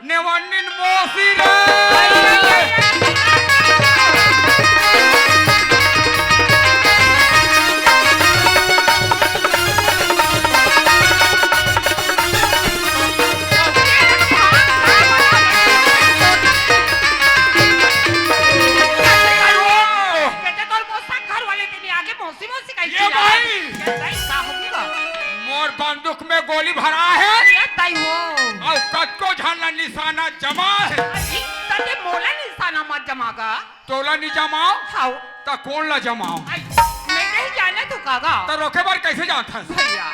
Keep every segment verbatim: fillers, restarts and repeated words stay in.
नेवन्निन मोसी रे। बेटा, तोर मौसा घर वाले तेने आगे मौसी, मौसी कही ये चिल्ला। भाई। ये भाई, का होगी बा? मोर बंदूक में गोली भरा है। ये ताई हो। अउ कतको झन ला निशाना जमा है। अरे, तते मोला निशाना मत जमा गा। तोला नि जमाओ? हाउ। त कोन ला जमाओ? आई, मैं नहीं जाने तू कागा। त रोके बर कैसे जानथस? भैया,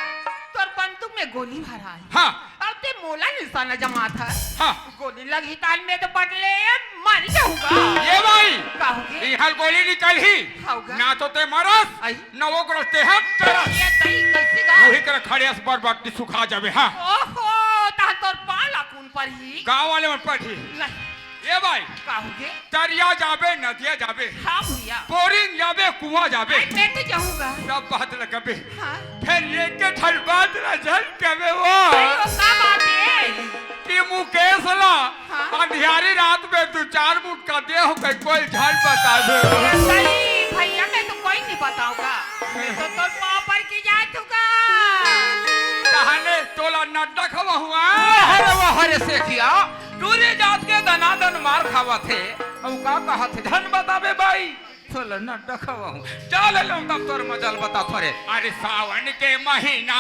तोर बंदूक में गोली भरा है। हाँ। अब ते मोला निशाना जमात है। हाँ। गोली लगही तान में तो बटले मर जाऊंगा। ये भाई। का होगे? इहर गोली निकलही। हाउ गा। ना तो ते मरस, आई। ना वो करस ते हट करस। ये तई कैसे गा? वही कर खड़े अस बरबट्टी सुखा जाबे, हाँ। ओहो, तहन तोर पाला कौन पर ही? गाँव वाले मन पर ही। नहीं। ए भाई, का होगे? तरिया जाबे, नदिया जाबे, हाँ भैया। बोरिंग जाबे, कुआं जाबे, आई, मैं तो जाऊंगा। सब बात लगबे। हाँ। फिर एक के ठन बात ला झन कबे वो। अरे, वो का बात है? कि मुकेश ला हाँ। अंधियारी रात में दू चार मुटका दे हो के कोई झन बता दे। अरे सही, भैया, मैं तो कोई नहीं बताऊंगा। मैं तो तोर पाँव पर की जाए तू का। तहने तोला नड्डा खवा हुआ। अरे वाह रे सेखिया। टूरी जात के दनादन मार खावत हे, अउ का कहत हे, झन बताबे बाई, तोला नड्डा खवाहूँ। चल ले तब तोर मजल बता थोरे। अरे सावन के महीना,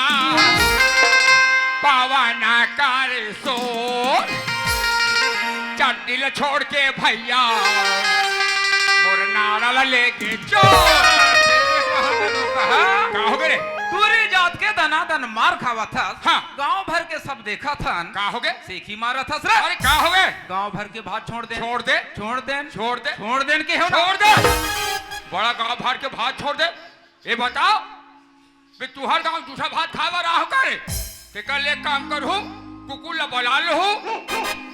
पावन कर सो, चड्डी ल छोड़ के भैया, मोर नारा ल लेके चोर। का हो गे रे? टूरी जात के दनादन मार खावत हस। हाँ। गाँव भर के सब देखत हन। का हो गे? सेखी मारत हस रे। अरे का हो गे? गांव भर के भात छोड़ दे। छोड़ दे। छोड़ दे। छोड़ दे। छोड़ दे के हो ना? छोड़ दे। बड़ा गांव भर के भात छोड़ दे। ये बताओ, बे तुहर गांव जूठा भात खाए बर आहो का रे? तेकर ले एक काम करहूं, कुकुर ला बला लहूं,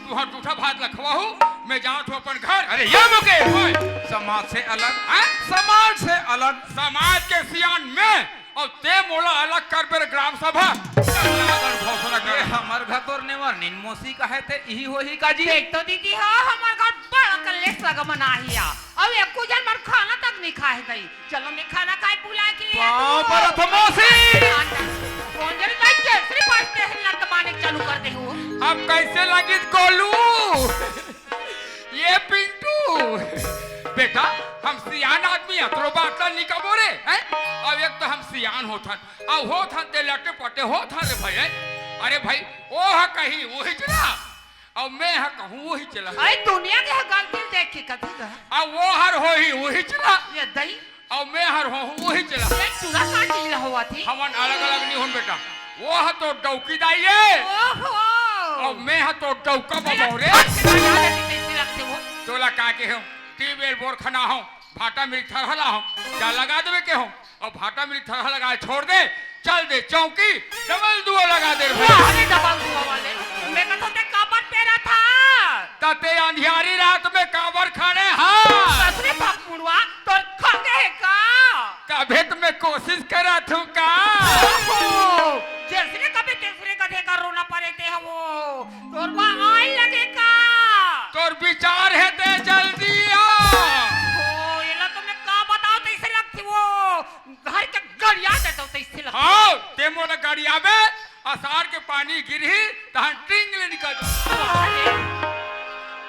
तुहर जूठा भात ला खवाहूं, मैं जात हूं अपन घर। अरे ये मुकेश, ओए। समाज से अलग, हैं? समाज से अलग। समाज के सियान में अउ ते मोला अलग करबे रे ग्राम सभा। चल, लागल घोषणा कर। ये हमर घर तोर नेवर नीन मोसी कहे ते इही होही का जी? देख तो दीदी, हाँ, हमर घर बड़ा कलेश लगा मनाही आ। अउ एको झन मोर खाना तक नहीं खाए दई। चलो, मैं खाना खाए बुलाए के लिए पाँव आती हूँ। परत हूँ मौसी। कौन जन भाई केसरी पास ते हिलना दबाने चालू कर दे हो? अब कैसे लगी गोलू? ये पिंटू, बेटा, हम सियान आदमी, अतरो बात ला निकबो रे, हैं? अब एक तो हम सियान होथन, अब होथन ते लटे पटे होथन रे भाई, हैं? अरे भाई, ओ ह कही, वही चला, अब मैं ह कहूँ, वही चला। अरे दुनिया के ह गलती देख के कथी कहा? अब वो हर होही, वही चला। ये दई। अउ मैं हर होहूँ, वही चला। ये चूड़ा का चीज ला होवत हे? हमन अलग-अलग नहीं होन बेटा। वो ह तो डौकी दाई ए। ओहो। अउ मैं ह तो डौका बबा हो रे। हट के जा, जा, जा, कैसे लगते हो? तोला का के हो? ट्यूबवेल बोर खना हो, भाटा मिल थरहला हो, जा लगा देबे के हो। अउ भाटा मिल थरहा लगा छोड़ दे, चल दे चौकी, डबल दुआ लगा दे रे भाई। अरे डबल दुआ वाले, मैं कहता ते काबर पेरा था? त ते अंधियारी रात में काबर खड़े हा? ससुरे बाप मुड़वा, तोर खंगे हे का? तभे त मैं कोशिश करत हूँ का? ओहो, जैसने कभी तेसरे गधे का रोना परे ते हवो, तोर बा आए लगे का? तोर विचार हे ते जल्दी आ। ओ, एला तो मैं का बताओ, तैसे लगती वो, घर के गड़िया देता तैसे लगती। हाँ, ते मोला गड़ियाबे, असार के पानी गिरही, तहन टिंग ले निकल। अरे,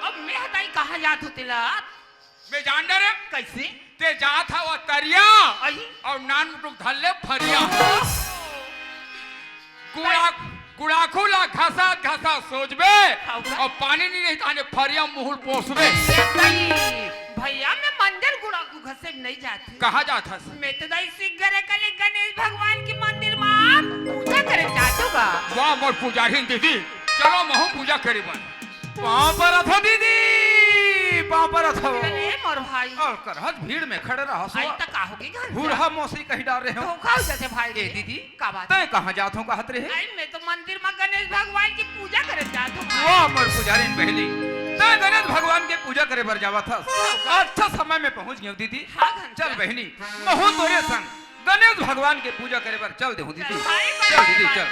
अब मैं हटाई कहाँ जात हो तेला? मैं जान डरे। कैसे? ते जात हवा तरिया अही। अउ नान मुटुक धर ले फरिया। गुड़ा-, गुड़ाखू ला घसत घसत सोचबे, हव का? अउ पानी नहीं रही, ताने फरिया मुहुल पोसबे। ए तई, भैया, मैं मंजन गुड़ाखू घसे नहीं जाती। कहाँ जात हस? मैं तो दाई सिगरे कले गणेश भगवान के मंदिर मा पूजा करे जात हूँ बा। वाह, मोर पुजारिन दीदी, चलो महू पूजा करे बन। पाँव परत हो दीदी, पाँव परत हो। अरे मोर भाई। अउ करहत भीड़ में खड़े रहस। आई त का होगे घर में? बूढ़ा मौसी कही डारे हो। धोखा हो जाथे भाई ए रे। दीदी, का बात तैं हे? कहाँ जात हो कहत रहे? आई मैं तो मंदिर में गणेश भगवान की पूजा करे जात हूँ। वाह मोर पुजारिन बहली, तैं गणेश भगवान के पूजा करे बर जावत हस। हाँ। अच्छा समय में पहुँच गेव दीदी। हाँ घनश्याम। चल बहनी, महू तोरे संग गणेश भगवान के पूजा करे बर चल देहूं दीदी। चल भाई, चल दीदी, चल।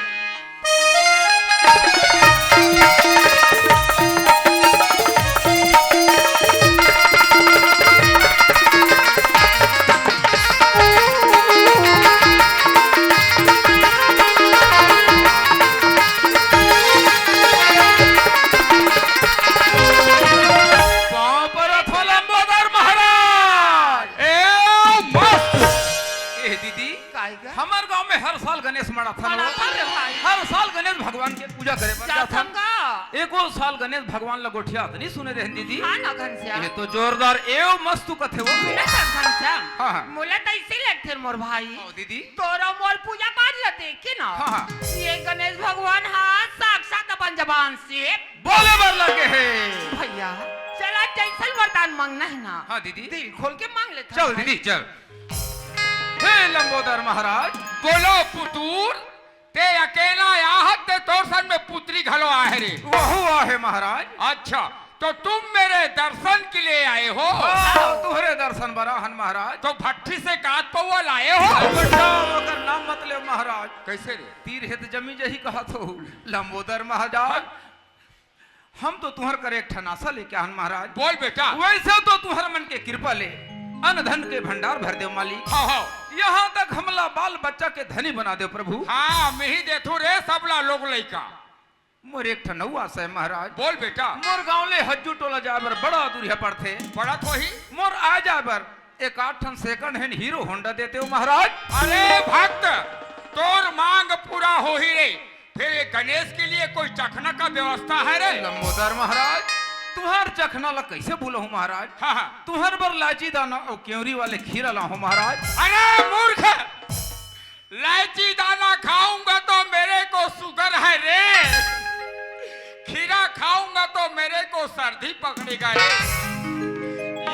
साल गणेश भगवान ला गोठियात नइ सुने रहेन दीदी। हाँ ना घनश्याम। ये तो जोरदार एव मस्तु कथे वो। सुनत हस घनश्याम? हाँ, हाँ। मोला त अइसे लगथे मोर भाई। हाँ, दीदी। तोरो मोर पूजा पाठ ला देख के ना। हाँ, हाँ। ये गणेश भगवान हा साक्षात अपन जबान से बोले बर लगे हे। भैया, चला जैसन वरदान मांगना हे ना। हाँ, दीदी। दिल खोल के मांग लेथन चल, भाई। दीदी, चल। हे लंबोदर महाराज। बोलो पुतुर। ते अकेला आहत, ते तोर संग में पुत्री घलो आहे रे। वहू आहे महाराज। अच्छा, तो तुम मेरे दर्शन के लिए आए हो? हाँ, तुहरे दर्शन बर आहन महाराज। तो भट्ठी से कात पौवा लाए हो? बेटा, ओकर नाम मत ले महाराज। कैसे रे? तीर हे त जमी जही कहत हो लंबोदर महाराज। हाँ। हम तो तुहर कर एक ठन आशा लेके आहन महाराज। बोल बेटा। वैसे तो तुहर मन के कृपा ले अन्न धन के भंडार भर देव मालिक। हाँ, हाँ। यहाँ तक हमला बाल बच्चा के धनी बना देव प्रभु। हाँ, मिही देथू रे सबला लोग लइका। मोर एक ठन अउ आशा हे महाराज। बोल बेटा। मोर गांव ले हज्जू टोला जाए बर बड़ा दूरिहा पड़थे। पड़त होही। मोर आए जाए बर एक आध ठन second hand Hero Honda देते हो महाराज। अरे भक्त, तोर मांग पूरा होही रे। फिर ये गणेश के लिए कोई चखना का व्यवस्था है रे? लंबोदर महाराज, तुहर चखना ला कैसे भूलहूँ महाराज? हाँ, हाँ। तुहर बर लाची दाना अउ केवरी वाले खीरा लाहूँ महाराज। अरे मूर्ख, लाची दाना खाऊंगा तो मेरे को शुगर है रे, खीरा खाऊंगा तो मेरे को सर्दी पकड़ेगा रे।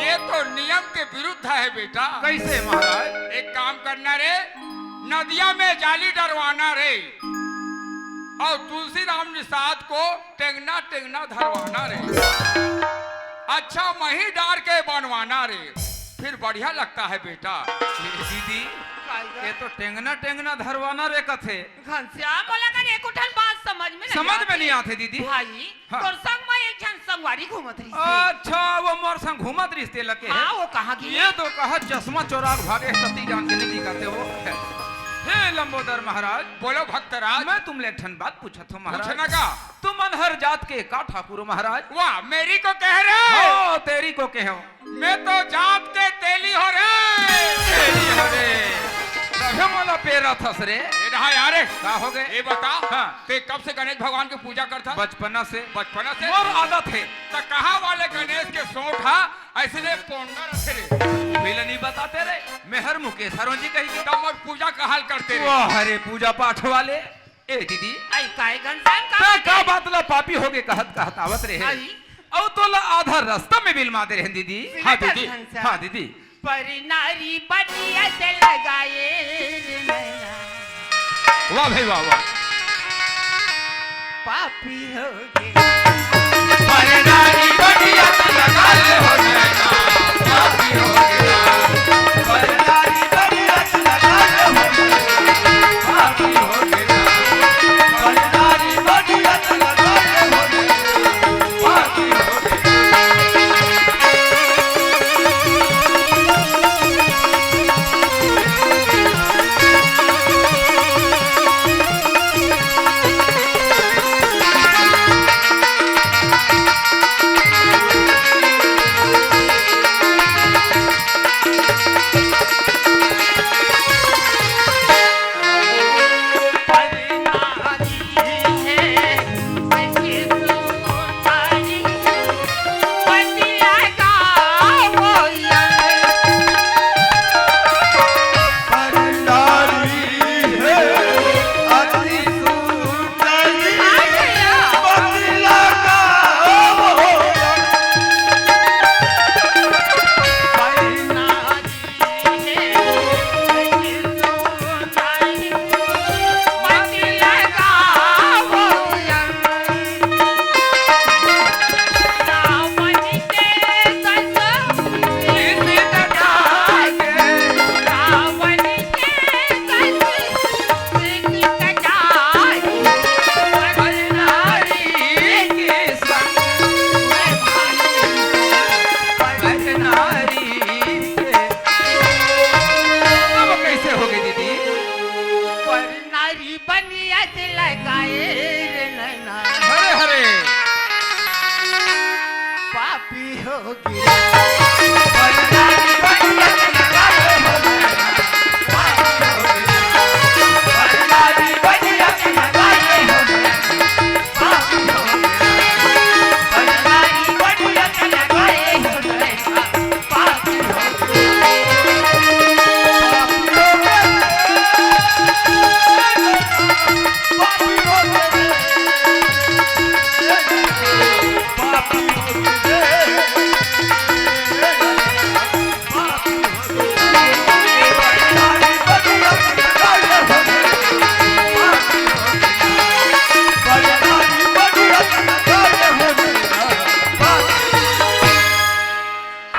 ये तो नियम के विरुद्ध है बेटा। कैसे महाराज? एक काम करना रे, नदिया में जाली डरवाना रे, और तुलसीराम निषाद को टेंगना टेंगना धरवाना रे। अच्छा मही डार के बनवाना रे, फिर बढ़िया लगता है बेटा। ए दीदी, काय गा? ये तो टेंगना टेंगना धरवाना रे कथे। घनश्याम, मोला कर एको ठन बात समझ में नहीं समझ में आथे। नहीं आथे दीदी। भाई, हाँ। तोर संग में एक झन संगवारी घूमत रहिस हे। अच्छा, वो मोर संग घूमत रहिस ते लगे हे। हाँ, वो कहाँ गे? ये तो कहा चश्मा चोरा के भागे, सती जान के नहीं दिखाते हो। हे लंबोदर महाराज। बोलो भक्तराज। मैं तुमले एक ठन बात पूछत हूँ महाराज। पूछना का? तुम अनहर जात के का ठाकुर हो महाराज? वाह, मेरी को कह रहे हो? हाँ, तेरी को कहे हो। मैं तो जात के तेली हो रे। तेली हो रे। तभे मोला पेरा थस रे। ए रहा यार। का हो गए? ये बता, हाँ। ते कब से गणेश भगवान की पूजा करता? बचपना से। बचपना से? मोर आदत हे। त कहाँ वाले गणेश के सोंठ हा, ऐसे ने पोंडा रखे रे। बिल नहीं बताते रे। मेहर मुकेश हरों जी कही के। तब मोर पूजा का हाल करते रे। वाह रे पूजा पाठ वाले। ए दीदी, आई काय घनश्याम का ते बात का है? बात ला पापी होगे कहत कहत आवत रहे। आई। अउ तोला आधा रास्ता में बिलमा दे रहे दीदी। हाँ बिलकुल दीदी, घनश्याम। हाँ दीदी। पर नारी बनिया से लगाए रे नैना। वाह भाई वाह, वाह। पापी हो गए। पर नारी बनिया से लगा ले हो नैना, पापी हो गया। पर नारी बनिया से लगा ले हो नैना, पापी हो गया।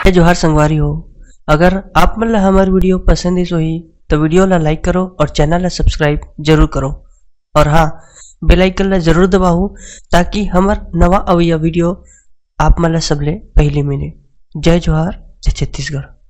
जय जोहार संगवारी हो, अगर आप मन ला हमर video पसंद आइस होही, तो video ला like करो और channel ला subscribe जरूर करो। और हाँ, bell icon ला जरूर दबाओ, ताकि हमर नवा अवइया video आप मन ला सबले पहले मिले। जय जोहार, जय छत्तीसगढ़।